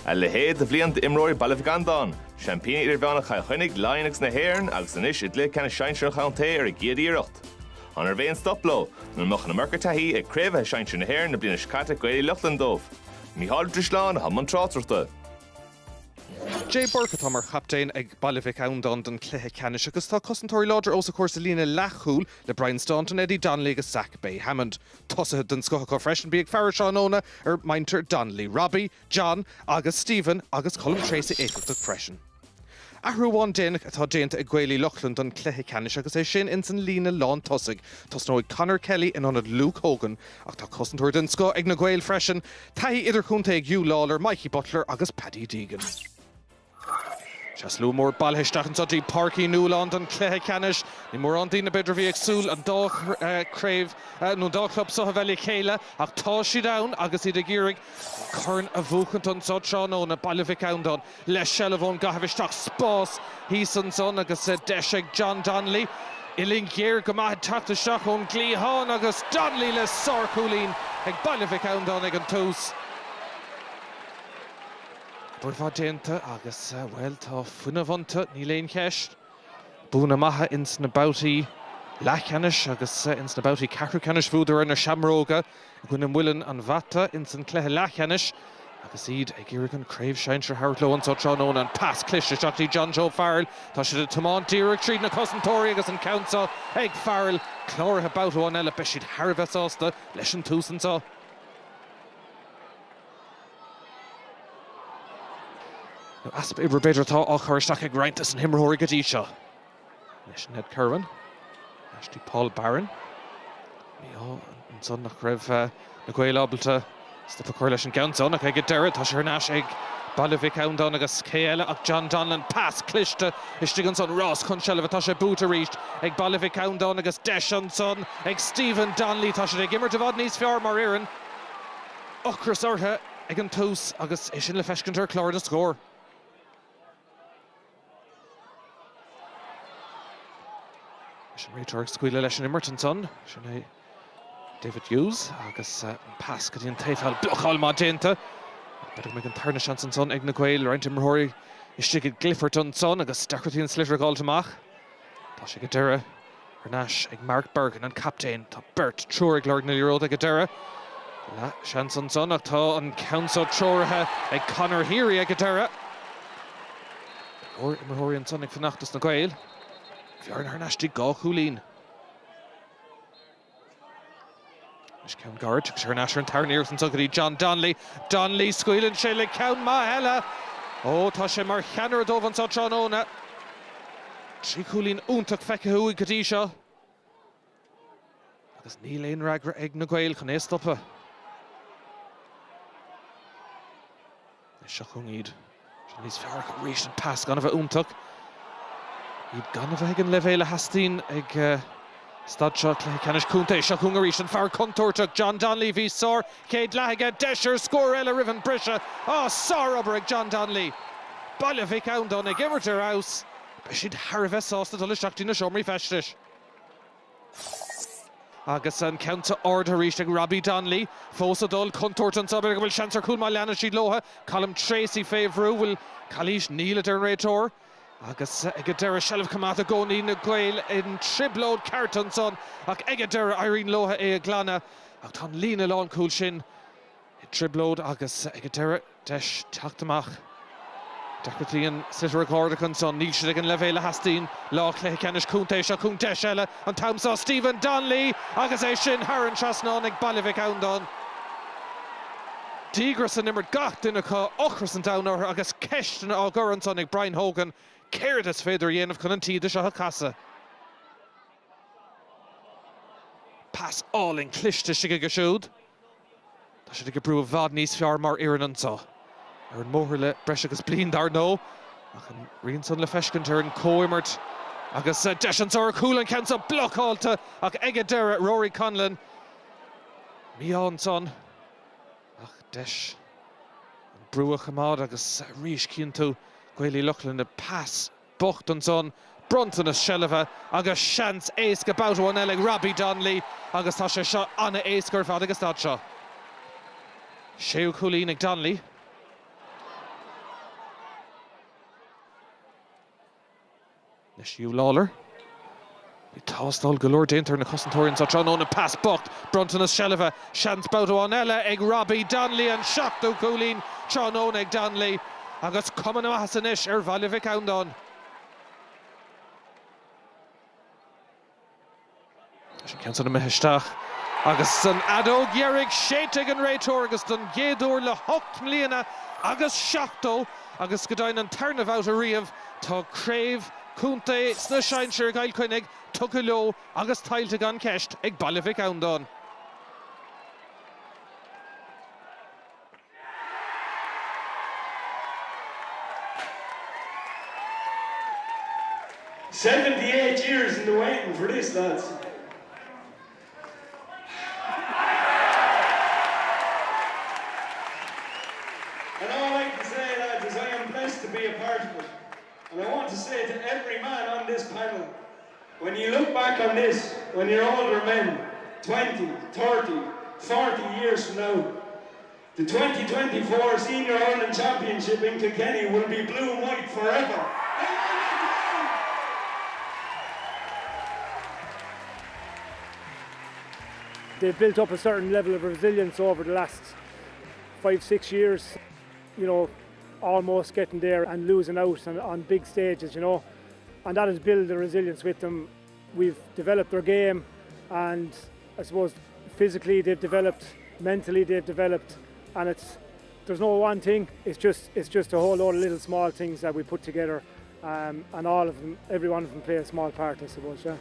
A leithéid de bhliain d'imreoirí Baile Mhic Andáin, seaimpíní idirmheánach Chill Chainnigh, Laighean agus na hÉireann agus anois i gcluiche ceannais sinsir an chontae ar a gcéad iarracht. An raibh aon stop leo, nó an mbeadh an iomarca taithí ag craobhaithe sinsir na hÉireann na bliana seo caite Gaeil Uí Lochlainn dóibh? Mícheál Ó Drisleáin atá i mbun tráchtaireachta. Jay Burke atá mar chaptaen ag Baile Mhic Andáin don chluiche ceannais agus tá cosantóirí láidre os a chomhair sa líne leathchúil le Brian Staunton, Eddie Donnelly agus Zach Bay Hammond. Tosaithe den scoth acu freisin, bí ag faire tráthnóna ar muintir Donnelly, Robbie, John agus Stephen agus Colm Tracey éifeachtach freisin. Athrú amháin déanach atá déanta ag Gaeil Uí Lochlainn don chluiche ceannais agus é sin ins an líne lán tosaigh. Tosnóidh Conor Kelly in ionad Luke Hogan ach tá cosantóirí den scoth ag na Gaeil freisin, taithí idirchontae ag Hugh Lawlor, Mikey Butler agus Paddy Deegan. Sea, slua mór bailithe isteach anseo dtí Páirc Uí Nualláin don chluiche ceannais. Ní mórán daoine b'fhéidir a bhí ag súil an dá chraobh nó an dá chlub seo a bheith le chéile ach tá siad ann agus iad ag iarraidh an corn a bhuachaint anseo tráthnóna. Baile Mhic Andáin le seilbh ón gcaitheamh isteach, spás thíos ansan agus deis ag John Donnelly. Uillinn ghéar go maith ag teacht isteach ón gcliathán agus Donnelly le sárchúilín ag Baile Mhic Andáin ag an tús. Obair mhaith déanta agus, bhuel, tá fuinneamh iontu, níl aon cheist. Buanna maithe ins na babhtaí leathcheannais agus ins na babhtaí ceathrú ceannais bhuadar ar na Seamróga i gcoinne Muileann an Bhata ins an cluiche leathcheannais agus iad ag iarraidh an craobh sinsir a thabhairt leo anso tráthnóna. An pas cliste isteach dtí John Joe Farrell. Tá siad ag tiomáint díreach tríd na cosantóirí agus an ceann seo ag Farrell cláraithe babhta amháin eile. Beidh siad thar a bheith sásta leis an tús anso. Nó easpa oibre b'fhéidir atá á chur isteach ag roinnt des na himreoirí go dtí seo. Anois Ned Kirwan, ar ais dtí Paul Barron. Mí-ádh ansan nach raibh na Gaeil ábalta stop a chur leis an gceann san ach ag an deireadh tá sé thar n-ais ag Baile Mhic Andáin agus cé eile ach John Donlan. Pas cliste istigh ansan, rás chun seilbhe, tá sé buaite arís ag Baile Mhic Andáin agus deis ansan ag Stephen Donnelly. Tá siad ag imirt i bhfad níos fearr mar fhoireann. Ocras orthu ag an tús agus é sin le feiscint ar chlár na scór. Leis an réiteoir ag scaoileadh leis an imirt ansan, sin é David Hughes agus an pas go dtí an taobh thall, blocáil maith déanta. B'fhéidir go mbeidh an tarna seans ansan ag na Gaeil, roinnt imreoirí istigh i gclibirt ansan agus deacrachtaí an sliotar a dh'fháilt amach. Tá sé ag an deireadh. Thar n-ais ag Mark Bergin, an captaen. Tá beirt, triúr ag lorg na liathróide ag an deireadh. Leath seans ansan ach tá an ceann seo treoraithe ag Conor Heary ag an deireadh. Go leor imreoirí ansan ag fanacht dos na Gaeil. Bearna thar n-ais dtí 2 chúilín. Anois ceann gairid agus thar n-ais ar an tarna iarracht anso go dtí John Donnelly. Donnelly, scaoileann sé le ceann maith eile. Ó, tá sé mar cheannaire dóibh anso tráthnóna. 3 chúilín iontach feicthe uaidh go dtí seo. Agus níl aon fhreagra ag na Gaeil chun é a stopadh. Anois seo chugainn iad. Seo níos fearr acu arís, an pas gan a bheith iontach. Iad gan a bheith ag an leibhéal a theastaíonn ag staid seo cluiche ceannais contae. Seo chugainn arís an fear contúirteach, John Donnelly. Bhí sár chéad leath aige, deis ar scór eile roimh an briseadh. Á, sárobair ag John Donnelly. Baile Mhic Andáin ag imirt ar fheabhas. Beidh siad thar a bheith sásta dul isteach dtí na seomraí feistis. Agus an ceann seo ardaithe arís ag Robbie Donnelly. Fós ag dul, contúirt anseo, b'fhéidir go bhfuil seans ar chúl má leanann siad leo. Colm Tracey fé bhrú, bhfuil calaois? Níl, a deir an réiteoir. Agus ag an deireadh, seilbh coimeádta i gcónaí na Gaeil i dtrioblóid ceart ansan ach ag an deireadh éiríonn leo é a ghlanadh. Ach tá an líne lánchúil sin i dtrioblóid agus ag an deireadh deis teacht amach. Deacrachtaí an sliotar a dh'ardú ansan. Níl siad ag an leibhéal a theastaíonn lá cluiche ceannais contae. Seo chugainn deis eile an t-am seo Stephen Donnelly agus é sin thar an trasnán ag Baile Mhic Andáin. Díograis san imirt gach duine acu, ocras an domhain orthu agus ceisteanna á gcur ansan ag Brian Hogan céard is féidir a dhéanamh chun an taoide seo a chasadh. Pas álainn cliste istigh aige siúd. Tá siad ag oibriú i bhfad níos fearr mar fhoireann anseo. Ar an mbóthar le breis agus bliain dar ndóigh, ach an rian san le feiscint ar an comhimirt agus deis anseo ar chúl an ceann seo blocáilte ach ag an deireadh Rory Conlon mí-ádh ansan ach deis an brú a choimeád agus arís cíonn tú Gaeil Uí Lochlainn pas bocht ansan, bronntanas seilbhe agus seans éasca babhta amháin eile ag Robbie Donnelly agus tá sé seo an-éasca ar fad ag an staid seo. Séú cúilín ag Donnelly. Anois Hugh Lawlor. Bhí tástáil go leor déanta ar na cosantóirí anseo tráthnóna. Pas bocht, bronntanas seilbhe, seans babhta amháin eile ag Robbie Donnelly, an seachtú cúilín tráthnóna ag Donnelly agus cuma na maitheasa anois ar Bhaile Mhic Andáin. Leis an ceann san imithe isteach agus an fheadóg dheiridh séidte ag an réiteoir agus don gcéad uair le hocht mbliana agus 70 agus go deimhin an tarna bhabhta riamh tá craobh contae sna sinsir i gCill Chainnigh tugtha leo agus tuillte gan ceist ag Baile Mhic Andáin. 78 years in the waiting for this lads. And all I can say lads is I am blessed to be a part of it. And I want to say to every man on this panel, when you look back on this, when you're older men, 20, 30, 40 years from now, the 2024 Senior Ireland Championship in Kilkenny will be blue and white forever. They've built up a certain level of resilience over the last 5 6 years you know almost getting there and losing out on, on big stages you know and that has built the resilience with them we've developed their game and I suppose physically they've developed mentally they've developed and it's there's no one thing it's just it's just a whole lot of little small things that we put together um, and all of them every one of them play a small part I suppose yeah.